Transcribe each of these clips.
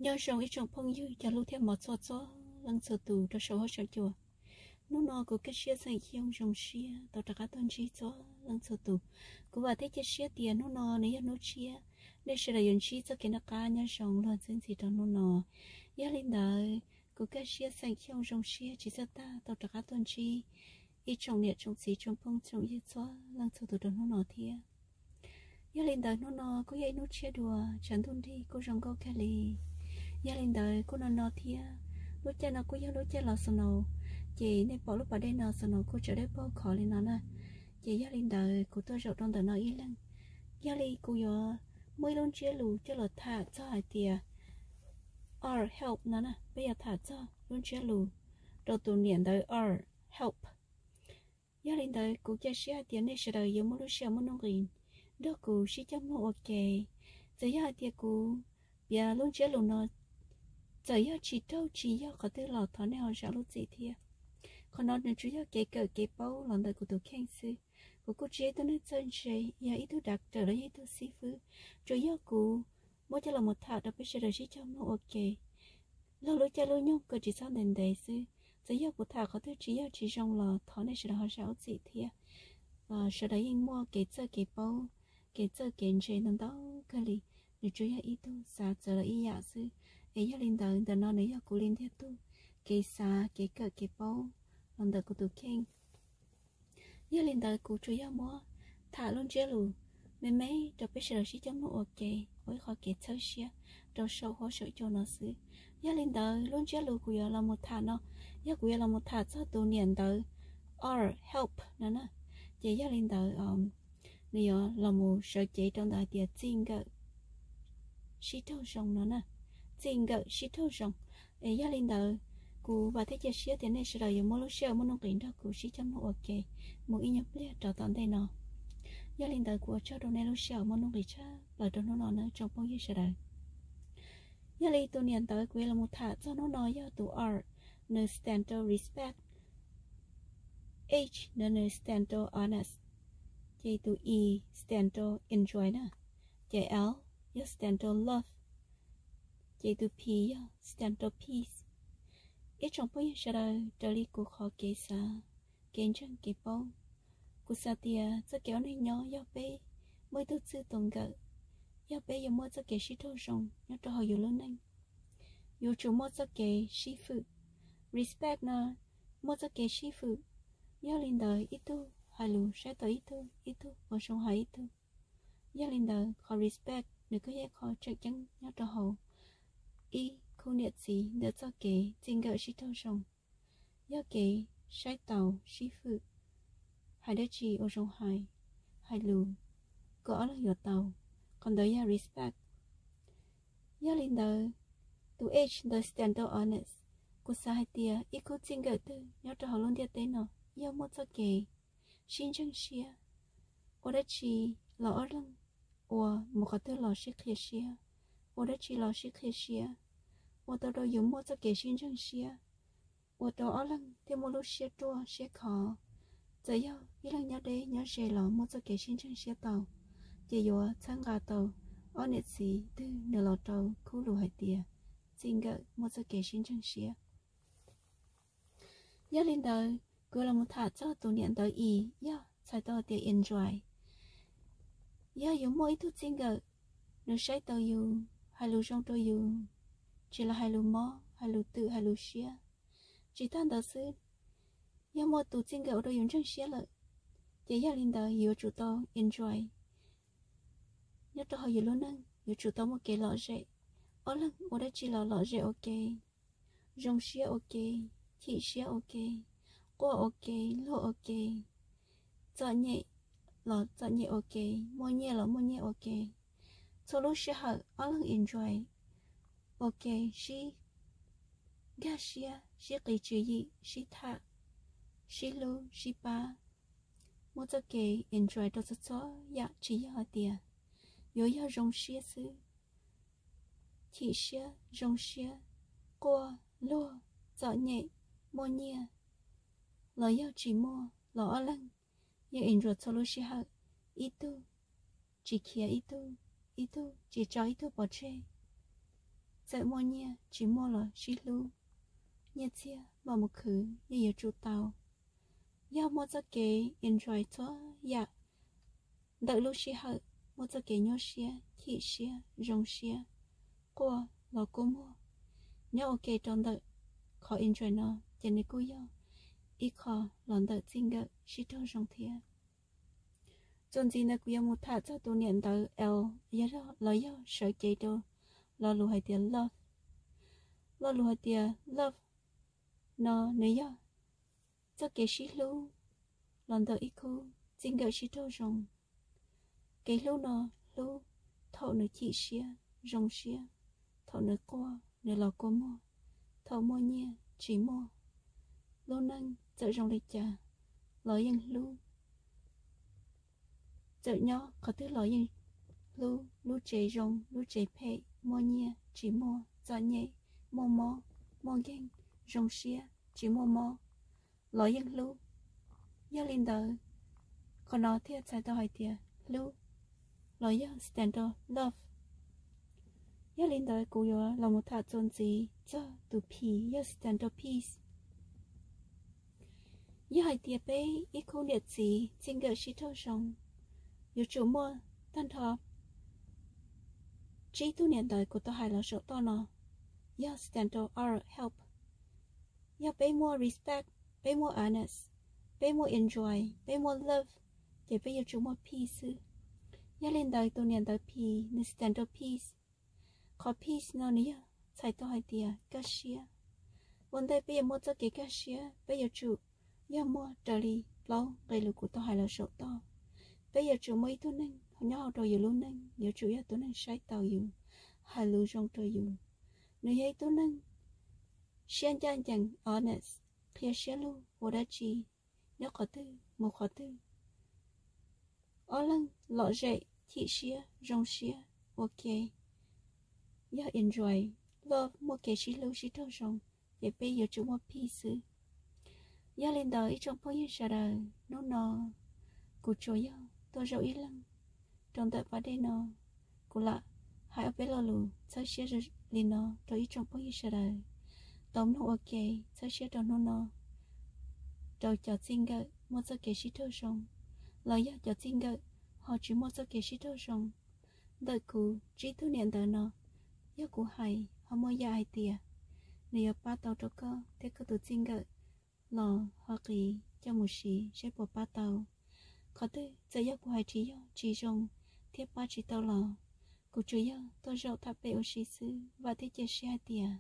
Nyob zoo ib tsoom phooj ywg cov hlub thiab hmov txhua txhua leej txhua tus rau saum huab saum cua. Hnub no kuv Kaj Siab Xeem Xyooj zoo siab tau rov qab tuaj ntsib txhua leej txhua tus. Kuv vam thiab cia siab tias hnub no nws yog hnub tshiab, nej sawv daws yuav ntsib txoj kev noj qab nyob zoo luag ntxhi ntxiv rau hnub no. Yog li ntawd, kuv Kaj Siab Xeem Xyooj zoo siab tsis txawj tag tau rov qab tuaj ntsib ib tsoom niam tsoom txiv tsoom phooj tsoom ywg txhua leej txhua tus rau hnub no thiab. Yog li ntawd hnub no kuj yog ib hnub tshiab dua, tshav ntuj nrig kuj zoo nkauj kawg li. Yog li ntawd kuj no no thiab, lub caij no kuj yog lub caij los snow, ces nej pom lub pas dej no snow kuj tsav dej paug khov li no na. Ces yog li ntawd kuv tuaj zaum rau ntawm no ib leeg. Yog li kuv yuav muaj ib lub ntsiab lus coj los tham txog hais tias art help no na, peb yuav tham txog lub ntsiab lus rau tus niam ntawv art help. Yog li ntawd kuv cia siab hais tias nej sawv daws yuav muaj lub sij hawm muaj nuj nqis nrog kuv sib coj mloog ua ke. Txawm yog hais tias kuv piav lub ntsiab lus no txawm yog tsis raug tsis yog qhov twg los thov nej ho zam lub txim thiab. Qhov no nws tsuas yog kev kawm kev paub los ntawm kuv tus kheej xwb. Kuv kuj tsis yog ib tug neeg txawj ntse, yog ib tug dav kawm los yog ib tug xib fwb, tsuas yog kuv muab coj los mus tham rau peb sawv daws sib coj mloog ua ke. Laug lub caij lub nyoog koj tsis txhob ntev ntev xwb. Txawm yog kuv tham qhov twg tsis yog tsis zoo los thov nej sawv daws ho zam lub txim thiab. Sawv daws yeej muaj kev txawj kev paub, kev txawj kev ntse ntau ntau kawg li. Nws tsuas yog ib tug xav txawv los ib yam xwb. Es yog li ntawd ntawm no nws yog kuv li ntiag tug kev xav kev kawm kev paub los ntawm kuv tus kheej. Yog li ntawd kuv tsuas yog muab tham lub ntsiab lus me me rau peb sawv daws sib coj mloog ua ke ua ib qho kev txhawb siab rau saum huab saum cua no xwb. Yog li ntawd lub ntsiab lus kuv yuav los mus tham no, yog kuv yuav los mus tham txog tus niam ntawv art help no na. Ces yog li ntawd nws yuav los mus sawv cev rau ntawm hais tias txij nkawm sib raug zoo no na. Txij nkawm sib raug zoo. Es yog li ntawd, kuv vam thiab cia siab tias nej sawv daws yuav muaj lub sij hawm muaj nuj nqis nrog kuv sib coj mloog ua ke mus ib nyuag pliag rau tom ntej no. Yog li ntawd kuv ua tsaug rau nej lub sij hawm muaj nuj nqis tshaj plaws rau hnub no na tsoom phooj ywg sawv daws. Yog li tus niam ntawv kuv yuav los mus tham txog hnub no yog tus R, nws stand rau respect. H ntawd nws stand rau honest, ces tus E stand rau enjoy na, ces L yog stand rau love, ces tus P yog stand rau peace. Ib tsoom phooj ywg sawv daws, raws li kuv qhov kev xav, kev ntseeg kev paub, kuv xav tias txoj kev ua neej nyob yog peb muaj ib tug txij tus nkawm, yog peb yuav muaj txoj kev sib raug zoo nyob rau hauv yus lub neej, yuav tsum muaj txoj kev sib fwm. Respect no muaj txoj kev sib fwm, yog li ntawd ib tug hais lus saib taus ib tug, ib tug ua zoo hais ib tug. Yog li ntawd qhov respect nws kuj yog ib qho tseem ceeb nyob rau hauv ib khub niam txiv ntawm txoj kev txij nkawm sib raug zoo, yog kev saib taus sib fwm, hais dab tsi ua zoo hais, hais lus kom ob leeg yuav tau, qhov ntawd yog respect. Yog li ntawd, tus H ntawd stand rau honest, kuv xav hais tias ib khub txij nkawm twg nyob rau hauv lub ntiaj teb no yog muaj txoj kev sib ntseeg siab, ua dab tsi los ob leeg ua, mus qhov twg los sib qhia siab, ua dab tsi los sib qhia siab, ua tau rau yus muaj txoj kev sib ntseeg siab, ua rau ob leeg thiaj muaj lub siab ruaj siab khov. Txawm yog ib leeg nyob deb nyob ze los muaj txoj kev sib ntseeg siab tau, ces yuav txhawb nqa tau ob niam txiv twg nws los rau khub lus hais tias txij nkawm muaj txoj kev sib ntseeg siab. Yog li ntawd, kuv los mus tham txog tus niam ntawv E, yog txhais tau tias enjoy. Yog yus muaj ib tug txij nkawm, nws saib taus yus, hais lus zoo rau yus, tsis los hais lus mob, hais lus twm, hais lus siab. Tsis tag ntawd xwb, yog muaj tus txij nkawm ua rau yus ntseeg siab lawm, ces yog li ntawd yuav tsum tau enjoy. Nyob rau hauv yus lub neej yuav tsum tau muaj kev lom zem, ob leeg ua dab tsi los lom zem ua ke, zoo siab ua ke, chim siab ua ke, quaj ua ke, luag ua ke, txom nyem los txom nyem ua ke, muaj nyiaj los muaj nyiaj ua ke. Txhua lub sij hawm ob leeg enjoy ua ke, sib nkag siab, sib qis tswv yim, sib tham, sib hlub sib pab, muaj txoj kev enjoy rau txhua txhua yam, tsis yog hais tias yuav yog zoo siab xwb. Chim siab, zoo siab, quaj, luag, txom nyem, muaj nyiaj, los yog tsis muaj los ob leeg yeej enjoy txhua lub sij hawm, ib tug tsis khiav ib tug, ib tug tsis tso ib tug pov tseg. Txawm muaj nyiaj tsis muaj los sib hlub, nyiaj txiag mam mus khwv yeej yuav tsum tau. Yog muaj txoj kev enjoy txhua yam ntawm lub sij hawm, muaj txoj kev nyuaj siab, chim siab, zoo siab, quaj los kua muag, nyob ua ke rau ntawm qhov enjoy no, ces nws kuj yog ib qho los ntawm txij nkawm sib raug zoo thiab. Txuas ntxiv ntawd kuv yuav mus tham txog tus niam ntawv L, los yog sawv cev rau lo lus hais tias love. Lo lus hais tias love no nws yog txoj kev sib hlub los ntawm ib khub txij nkawm sib raug zoo. Kev hlub no hlub thaum nws chim siab, zoo siab, thaum nws quaj, nws los kua muag, thaum muaj nyiaj tsis muaj, lub neej txawm zoo li cas los yeej hlub. Txawm nyob qhov twg los yeej hlub, lub tsev zoo, lub tsev phem, muaj nyiaj tsis muaj, txom nyem, muaj mob, muaj nkeeg, zoo siab, tsis muaj mob, los yeej hlub. Yog li ntawd, qhov no thiaj txhais tau hais tias hlub los yog stand rau love. Yog li ntawd kuv yuav los mus tham txuas ntxiv txog tus P, yog stand rau peace. Yog hais tias peb ib khub niam txiv txij nkawm sib raug zoo, yuav tsum muaj tag nrho tsib tug niam ntawv kuv tau hais los saum toj no, yog stand rau R, help. Yog peb muaj respect, peb muaj honest, peb muaj enjoy, peb muaj love, ces peb yuav tsum muaj peace xwb. Yog li ntawd tus niam ntawv P nws stand rau peace. Qhov peace no nws yog txhais tau hais tias kaj siab. Ua ntej peb yuav muaj txoj kev kaj siab, peb yuav tsum yog muaj raws li plaub nqe lus kuv tau hais los saum toj. Peb yuav tsum muaj ib tug neeg nyob hauv rau yus lub neej, yuav tsum yog tus neeg saib taus yus, hais lus zoo rau yus. Nws yog ib tug neeg siab ncaj ncees, honest, qhia siab lug ua dab tsi, nyob qhov twg mus qhov twg. Ob leeg lom zem, chim siab, zoo siab, ua ke, yog enjoy, love, muaj kev sib hlub sib raug zoo, ces peb yuav tsum muaj peace xwb. Yog li ntawd ib tsoom phooj ywg sawv daws, hnub no kuv tsuas yog tuaj zaum ib leeg rau ntawm pas dej no. Kuv lam hais ob peb lo lus txhawb siab li no rau ib tsoom phooj ywg sawv daws tau mloog ua ke. Txhawb siab rau hnub no rau cov txij nkawm muaj txoj kev sib raug zoo, los yog cov txij nkawm ho tsis muaj txoj kev sib raug zoo. Ntawm kuv tsib tug niam ntawv no, yog kuv hais ho muaj yam hais tias nws yuav pab tau rau koj thiab koj tus txij nkawm los ho qiv coj mus siv seb puas pab tau. Qhov twg txawm yog kuv hais tsis yog, tsis zoo thiab pab tsis tau los, kuv tsuas yog tuaj zaum tham pem ua si xwb. Vam thiab cia siab hais tias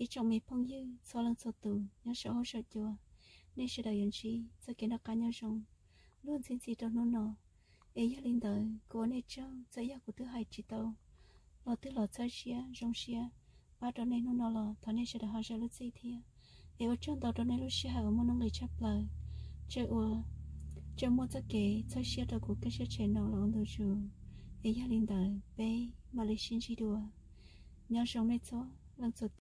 ib tsoom me phooj ywg txhua leej txhua tus nyob saum huab saum cua, nej sawv daws yuav ntsib txoj kev noj qab nyob zoo luag ntxhi ntxhi rau hnub no. Es yog li ntawd kuv ua nej tsaug, txawm yog kuv twb hais tsis tau los twb los txhawb siab zoo siab pab rau nej hnub no los thov nej sawv daws ho zam lub txim thiab. Es ua tsaug ntau rau nej lub sij hawm uas muaj nuj nqis tshaj plaws, tseem ua, tseem muaj txoj kev txhawb siab rau kuv kaj siab channel los ua ntu zus. Es yog li ntawd peb mam li sib ntsib dua. Nyob zoo nej txhua leej txhua tus.